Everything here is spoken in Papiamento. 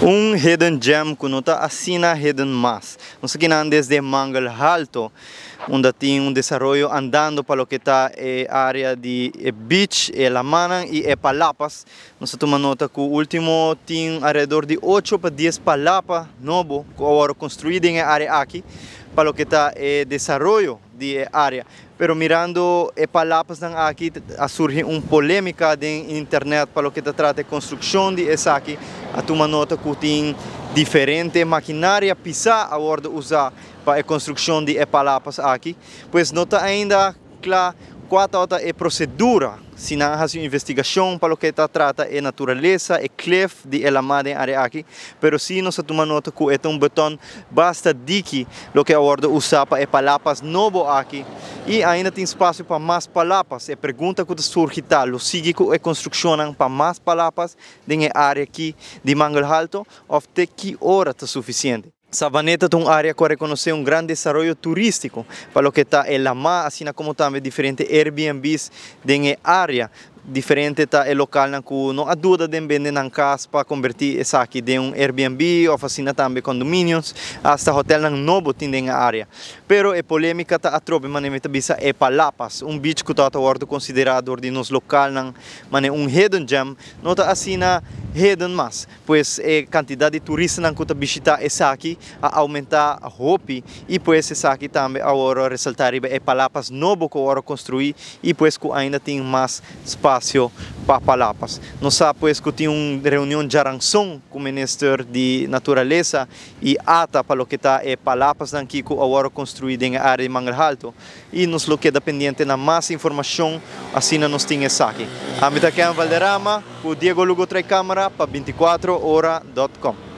Un hidden gem cu no ta asina hidden mas. Nos akinan desde Mangel Halto, unda tin un desaroyo andando pa loke ta e area di e beach, e lamanan y e palapas. Nos a tuma nota cu ultimo tin alrededor di ocho pa dies palapa nobo cu a worde construi den e area aki pa loke ta e desaroyo di e area. Pero mirando e palapasnan aki a surgi un polemica den internet pa loke ta trata e construccion di esaki. A tuma nota cu tin diferente maquinaria pisa a worde usa pa e construccion di e palapas aki. Pues no ta ainda cla cua ta e procedura, si nan a haci un investigacion pa loke ta trata e naturalesa, e cliff di e lama den area aki, pero si nos a tuma nota cu e ta un beton basta diki loke a wordo usa pa e palapas nobo aki y ainda tin espacio pa mas palapas. E pregunta cu ta surgi ta, lo sigui cu e construccionnan pa mas palapas den e area aki di Mangel Halto of te ki ora ta suficiente? Savaneta ta un area cu a reconoce un gran desaroyo turistico pa loke ta e lama, asina como tambe diferente Airbnbs den e area. Diferente ta e localnan cu no a duda den bende nan cas pa converti esaki den un Airbnb of asina tambe condominios, hasta hotelnan nobo tin den e area. Pero e polemica ta atrobe, manera mi ta bisa, e palapas, un beach cu ta wordo considera door di nos localnan manera un hidden gem, no ta asina hidden mas. Pues e cantidad di turistanan cu ta bishita esaki a aumenta hopi y pues esaki tambe awor resalta riba e palapas nobo cu awor construi y pues cu ainda tin mas espacio pa palapas. Nos sa pues cu tin un reunion diaranson cu Minister di Naturalesa y ATA pa loke ta e palapasnan aki cu awor construi den e area di Mangel Halto y nos lo keda pendiente na mas informacion asina nos tin esaki. Ami ta Ken Valderrama, cu Diego Lugo tras camera pa 24ora.com.